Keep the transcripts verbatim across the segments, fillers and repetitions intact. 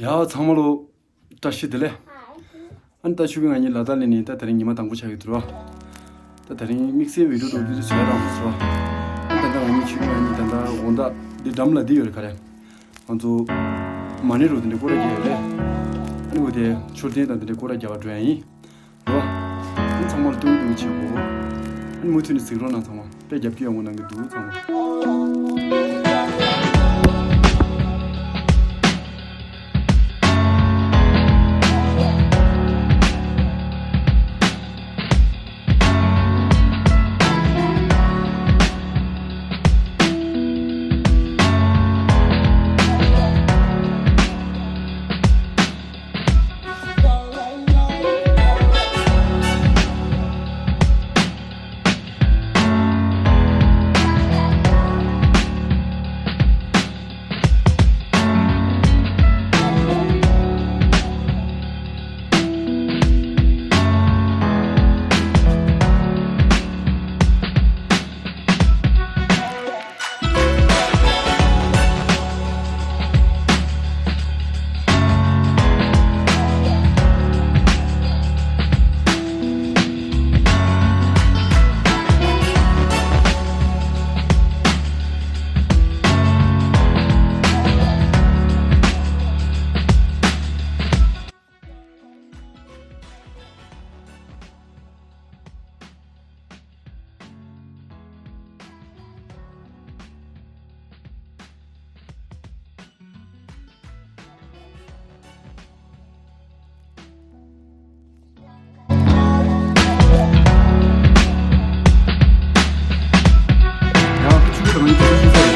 ཡ་ཚང་མ་ལོ། བཀྲ་ཤིས་བདེ་ལེགས། ཨ་ནི་ད་ཆུ་གི་ང་གཉིས་ལ་དྭགས་སླེབས་ནས་ད་དེ་རིང་ཉི་མ་དང་པོ་ཆགས་ཀྱི་འདུག་ར། ད་དེ་རིང་དམིགས་བསལ་བི་ཌིའོ་འདྲ་པོ་འདི་ཚོ་བཟོ་ཡ་རག་མ་སོང་། ཨ་ནི་ད་ལྟ་ང་གཉིས་ཆུ་གི་ང་གཉིས་ད་ལྟ་དགོང་དག་འདི་འགྲམ་ལ་འདི་ཡོད་རེད་ག་རེ། ང་ཚོ་མ་ཎི་རུ་དེ་འདྲ་སྐོར་ར་རྒྱག་ཡོད་རེད། ཨ་ནི་འོ་དེ་མཆོད་རྟེན་དང་དེ་འདྲ་སྐོར་ར་རྒྱག་པར་འགྲོ་ཡ་ཡིན། རོ། ཨ་ནི་ཚང་མར་ཏུང་ཏུང་བྱེད་དགོས། ཨ་ནི་མུ་མཐུད་ནས་གཟིགས་རོགས་གནང་ཚང་མ། དཔེ་རྒྱབ་སྐྱོར་ཡག་པོ་གནང་གི་འདུག་ཚང་མ། ཡང་ཆུ་ཚོད་རང་གི་ཆུ་ཚོད་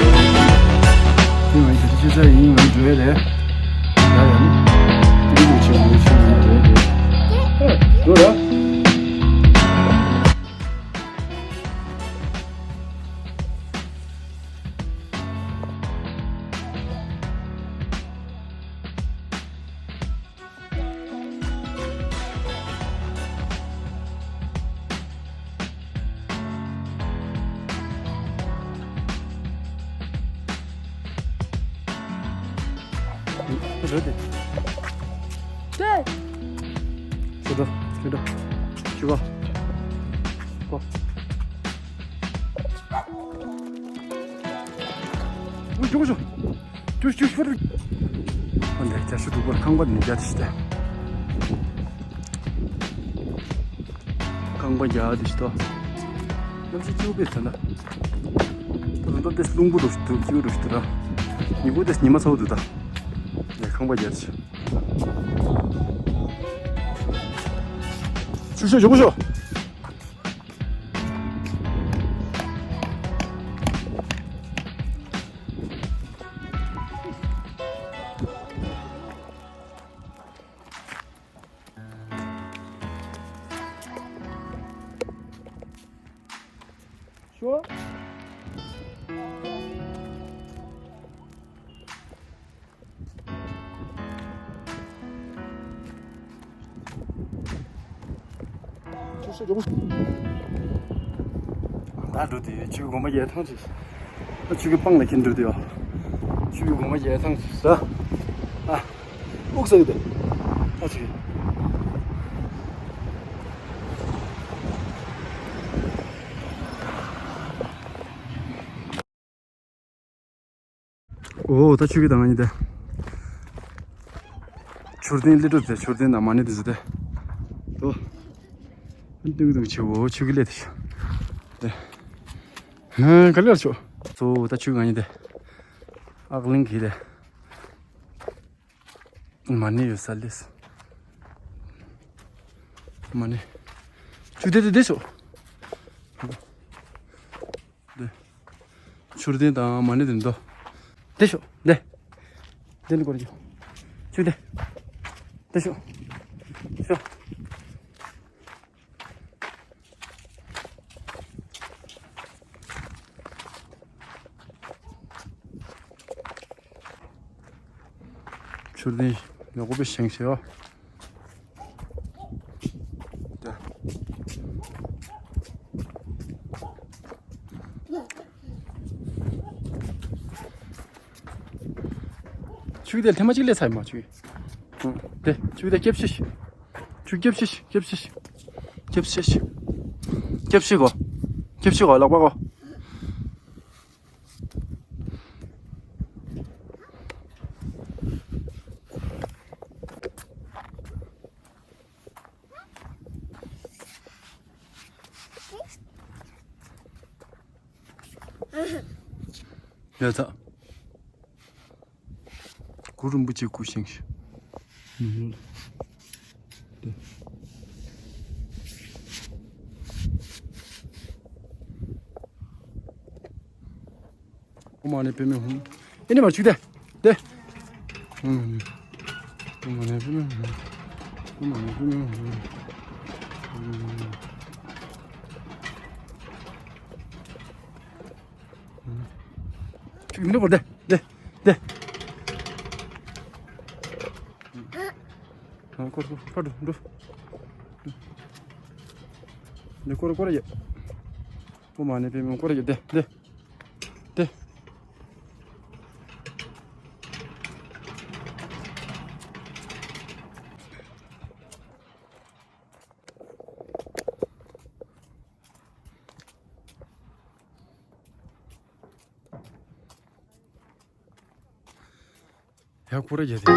ཡིན། ཆུ་ཚོད་ཡིན། ང་འགྲོ་ཡ་རེད། ཡ་ཡ་ནི། འདི་ལོ་ཆེ་བོ་ཆུ་ཡིན་འགྲོ་ཡ་རེད། འགྲོ་ར། རེད་དེ། ཏེ། ཤོད་དོ། ཤོད་དོ། ཤོད་གོ། གོ། ཨུ། ཇོ་ཇོ། ཅུ་ཅུ་ཤུ་རུ། ཨ་འདྲ་རྒྱ་ཤུ་དུ་བར་ཁང་པ་ནི་རྒྱ་ཆེ་སྟེ། ཁང་པ་རྒྱ་དེ་ཤི་ཏོ། གནམ་གཤིས་སྐྱིད་པོ་དཔེ་ཚ་ན། ད་ད་ལྟ་དེ་རླུང་བུ་རུ་ཤི་འདུག་སྐྱིད་པོ་རུ་ཤི་འདུག་ར། ཉི་གུ་དེ་ཉི་མ་ཚ་བོ་འདུག་ད། ཡ་ཁང་པ་རྒྱ་དེ་ཤི། ཤུ་ཤུ་ཇོ་གོ་ཤོ། ཤོ། ད་འགྲོ་དེ་ཆུའི་དགོན་པ་རྒྱལ་ཐང་ཅིག་ད་ཆུ་གི་སྤང་ལ་ཁྱེར་འགྲོ་དེ་ཡོ། ཆུའི་དགོན་པ་རྒྱལ་ཐང་ཅིག་ཟ། ཨ། ཨུག་ས་ཡོད་དེ། ཨ་ཅིག་འོ་ད་ཆུ་གི་དང་ཨ་ནི་དེ། མཆོད་རྟེན་སླེབས་འགྲོ་དེ། མཆོད་རྟེན་དང་མ་ཎི་དེ་ཚོ་དེ། དོ། ཏུག་ཏུག་ཆེ་བོ་ཆུ་གི་སླེབས་དེ་ཤོ། དེ། ཧ་ག་ལེར་ཆོ། གཙོ་བོ་ད་ཆུ་གི་ཨ་ནི་དེ། ཨག་གླིང་གི་དེ། མ་ཎི་ཡོད་ས་ལེས། མ་ཎི། ཆུ་དེ་དེ་དེ་ཤོ། འདི། མཆོད་རྟེན་དང་མ་ཎི་དེ་འདུག་འདི་ཤོག་འདི། འདི་ནི་སྐོར་རྒྱུ། ཆུ་འདི། འདི་ཤོག་ཤོག་མཆོད་རྟེན་ཡག་པོ་དཔེ་བཞེངས་ཤག་ཆུ་དེ་ཐེངས་མ་གཅིག་ལས་ཚར་མ་ཆུ། དེ་ཆུ་དེ་སྐྱེབས་ཤིག་ཆུ་སྐྱེབས་ཤིག་སྐྱེབས་ཤིག་སྐྱེབས་ཤིག་སྐྱེབས་ཤིག་གོ་སྐྱེབས་ཤིག་གོ་ལག་པ་གོ་ཡ་ཚ། གུ་རུ་རིན་པོ་ཆེ་སྐུ་བཞེངས་ཤིག་ཨོཾ་མ་ཎི་པདྨེ་ཧཱུྃ། ཨེ་ནི་མ་ཆུ་དེ། དེ། ཨོཾ་མ་ཎི། ཨོཾ་མ་ཎི་པདྨེ་ཧཱུྃ། ཨོཾ་མ་ཎི་པདྨེ་ཧཱུྃ། ཆུ་ཡིན་འགྲོ་གོ་དེ། དེ། དེ། ཨ་ཁོ་ཁོ་ཁོ་འགྲོ་འགྲོ། འདི་ཁོ་ར་ཁོ་ར་ཡོད། ཨོཾ་མ་ཎི་པདྨེ་ཁོ་ར་ཡོད་དེ་དེ། དེ། ཡ་ཁོ་ར་རྒྱ་དེ།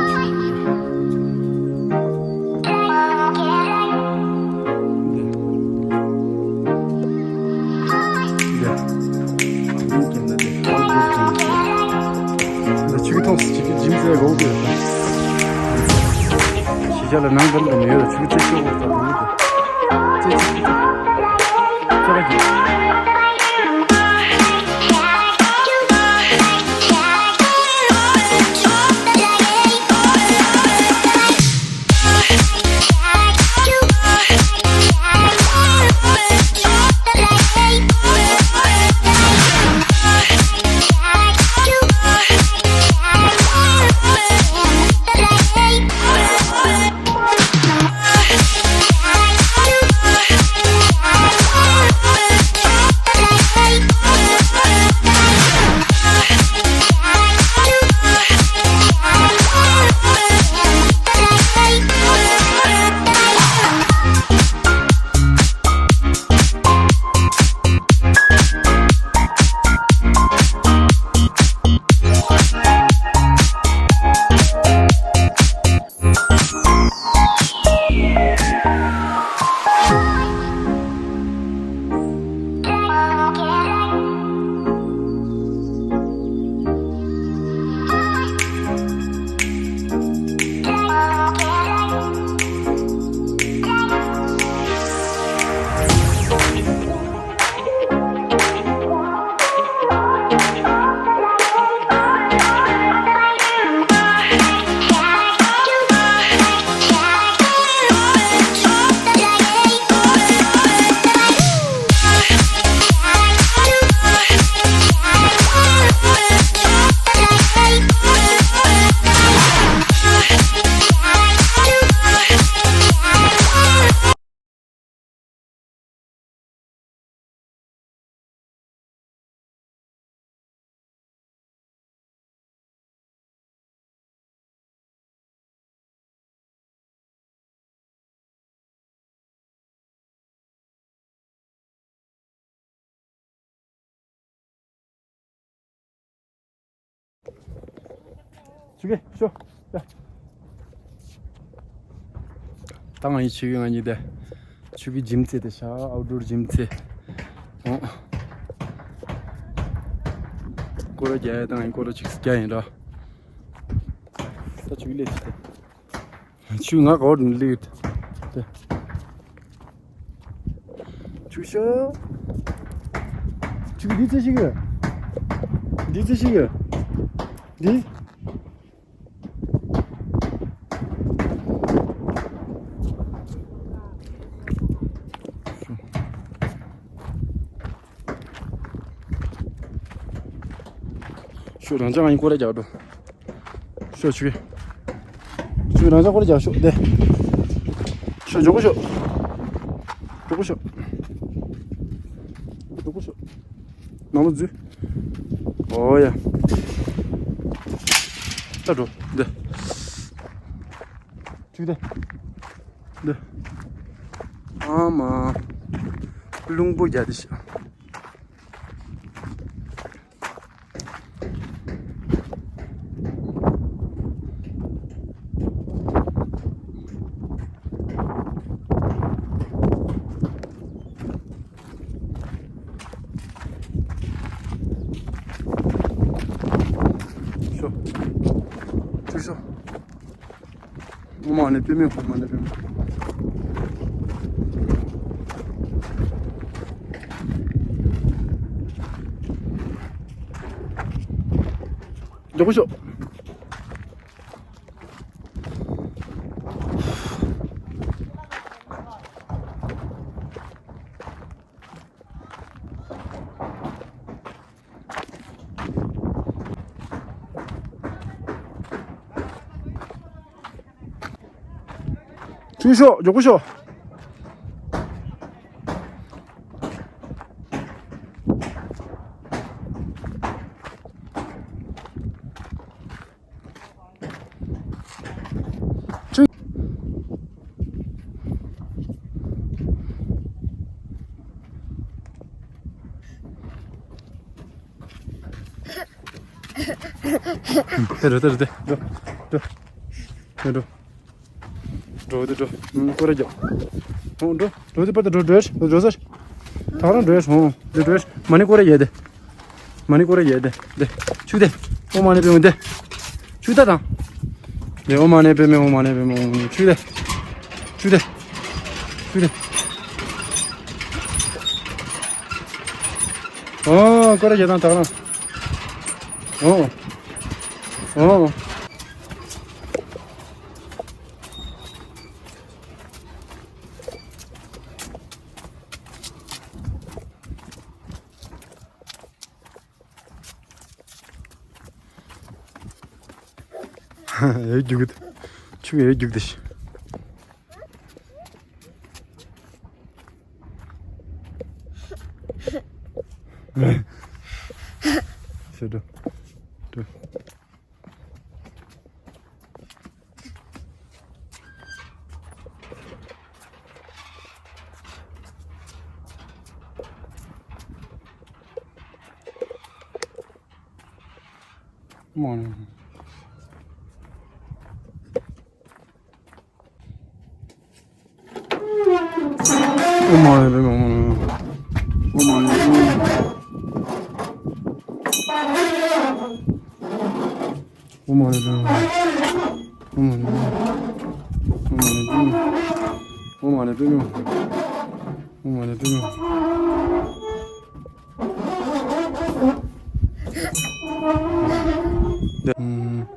ཆུ་གི་ཐོག་སུ་ཆུ་གི་འཇིམ་ཟེར་གོ་གི་ཡོད། ཤི་ཆ་ལ་ནང་དོན་དུ་མི་ཡོད་ཆུ་གི་རྩེ་ཤོག་གོ་ལྟ་བུ་ཡོད། རྩེ་ཆུ་གི་ཐོག་རྩེ་བ་གི། ཆུ་གི་ཤོ། ཡ། ད་ང་ཡི་ཆུ་གི་ང་གཉིས་དེ། ཆུ་གི་འཇིམ་རྩེ་དེ་ཤ་ཨའུ་ཌོར་འཇིམ་རྩེ། ཨོ། སྐོར་ར་རྒྱག་ཡ་ད་ང་ཡི་སྐོར་ར་ཆིག་རྒྱག་ཡིན་ར། ད་ཆུ་གི་ལས་ཆི་དེ། ཆུ་ང་གོར་ལིག་ཏེ། ཆུ་ཤོ། ཆུ་འདི་ཚེ་ཞིག་གི། འདི་ཚེ་ཞིག་གི། འདི། ཤོ་རང་ཅག་ང་ཡི་སྐོར་ར་རྒྱག་འགྲོ། ཤོ་ཆུ། ཆུ་རང་ཅག་སྐོར་ར་རྒྱག་ཤོ་དེ། ཤོ་འཇོག་གོ་ཤོ། འཇོག་གོ་ཤོ། འཇོག་གོ་ཤོ། ནང་ལ་འཛུལ། ཨོ་ཡ། ད་འགྲོ་དེ། ཅིག་དེ། འདི། ཨ་མ། རླུང་པོ་རྒྱག་དེ་ཤི། ཤོ། ཅིག་ཤོ། ཨོཾ་མ་ཎི་པདྨེ་ཧཱུྃ། མ་ཎི་པདྨེ། མགྱོགས་པོ་ཤོག། ཅིག་ཤོག། མགྱོགས་པོ་ཤོག། དེ་འགྲོ། དེ་འགྲོ། དེ་འགྲོ། དེ་འགྲོ། དེ་འགྲོ། འགྲོ། དེ་འགྲོ། ཨུམ། སྐོར་ར་རྒྱག། ཨོ། འགྲོ། འགྲོ། དེ་པར་དུ་འགྲོ། འགྲོ། འགྲོ་ས། ད་རང་འགྲོ། ཨོ། དེ་འགྲོ། མ་ཎི་སྐོར་ར་རྒྱག་དེ། མ་ཎི་སྐོར་ར་རྒྱག་དེ། དེ། ཅིག་དེ། ཨོཾ་མ་ཎི་པདྨེ་ཧཱུྃ་དེ། ཅིག་ད་དང་། དེ། ཨོཾ་མ་ཎི་པདྨེ་ཧཱུྃ། མ་ཎི་པདྨེ་ཧཱུྃ། ཅིག་དེ། ཅིག་དེ། ཅིག་དེ། ཨོ། སྐོར་ར་རྒྱག་དང་ད་རང་། ཨོ། ཨོ། ཡར་རྒྱུག་གི་འདུག། ཆུ་ཡར་རྒྱུག་གི་འདུག། ཤི་འགྲོ། འགྲོ། ཨོཾ་མ་ཎི་པདྨེ་ཧཱུྃ། ཨོཾ་མ་ཎི་པདྨེ་ཧཱུྃ། ཨོཾ་མ་ཎི་པདྨེ་ཧཱུྃ། ཨོཾ་མ་ཎི་པདྨེ་ཧཱུྃ། ཨོཾ་མ་ཎི་པདྨེ་ཧཱུྃ། ཨོཾ་མ་ཎི་པདྨེ་ཧཱུྃ། ཨོཾ་མ་ཎི་པདྨེ་ཧཱུྃ། ཨུམ།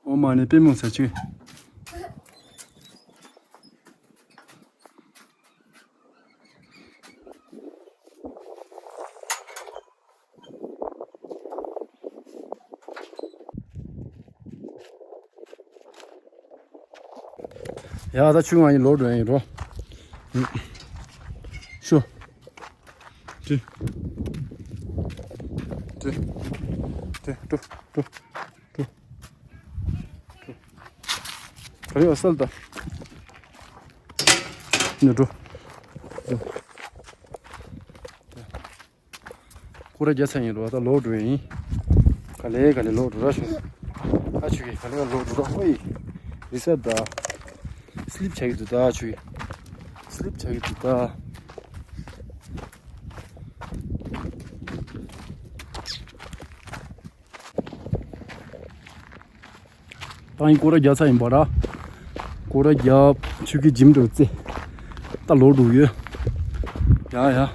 ཨོཾ་མ་ཎི་པདྨེ་ཧཱུྃ་ཟེར་ཅིག། ཡ། ད་ཆུ་ང་ཡི་ལོག་འགྲོ་ཡིན་རོ། ཤོ། ཏི། ཏི། ཏི། འགྲོ། འགྲོ། འགྲོ། ག་རེ་ཡོད་སལ་ད། ནི་འགྲོ། འགྲོ། སྐོར་ར་རྒྱག་ཚར་ཡིན་རོ། ད་ལོག་འགྲོ་ཡིན། ག་ལེ་ག་ལེ་ལོག་འགྲོ་ར་ཤོག། ཨ་ཆུ་གི་ག་ལེ་ག་ལོག་འགྲོ་ར། ཧོ་ཡི། རི་ས་ད། སི་ལིབ་བྱ་གི་འདུག་ད་ཆུ་གི། སི་ལིབ་བྱ་གི་འདུག་ད། ད་ཡིན་སྐོར་ར་རྒྱག་ཚར་ཡིན་པ་ར། སྐོར་ར་རྒྱབ། ཆུ་གི་འཇིམ་འགྲོ་རྩེ། ད་ལོག་འགྲོ་ཡོད། ཡ་ཡ།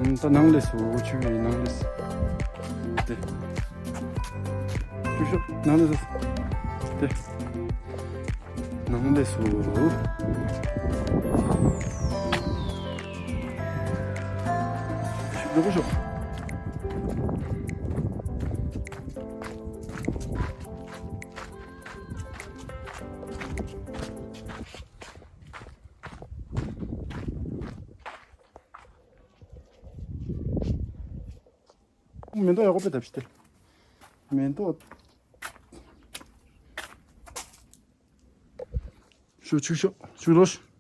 ད་ནང་ལས་སུ་ཆུ་བའི་ནང་ལས་སུ། དེ། ཆུ་ཤོག་ནང་ལས་སུ། དེ། ནང་ལས་སུ། ཤོག་ཤོག་མེ་ཏོག་ཡག་པོ་དཔེ་བཏབ་ཤི་སྟེ། མེ་ཏོག་ཤུ་ཆུ་ཤོག་ཆུ་རོ་ཤི།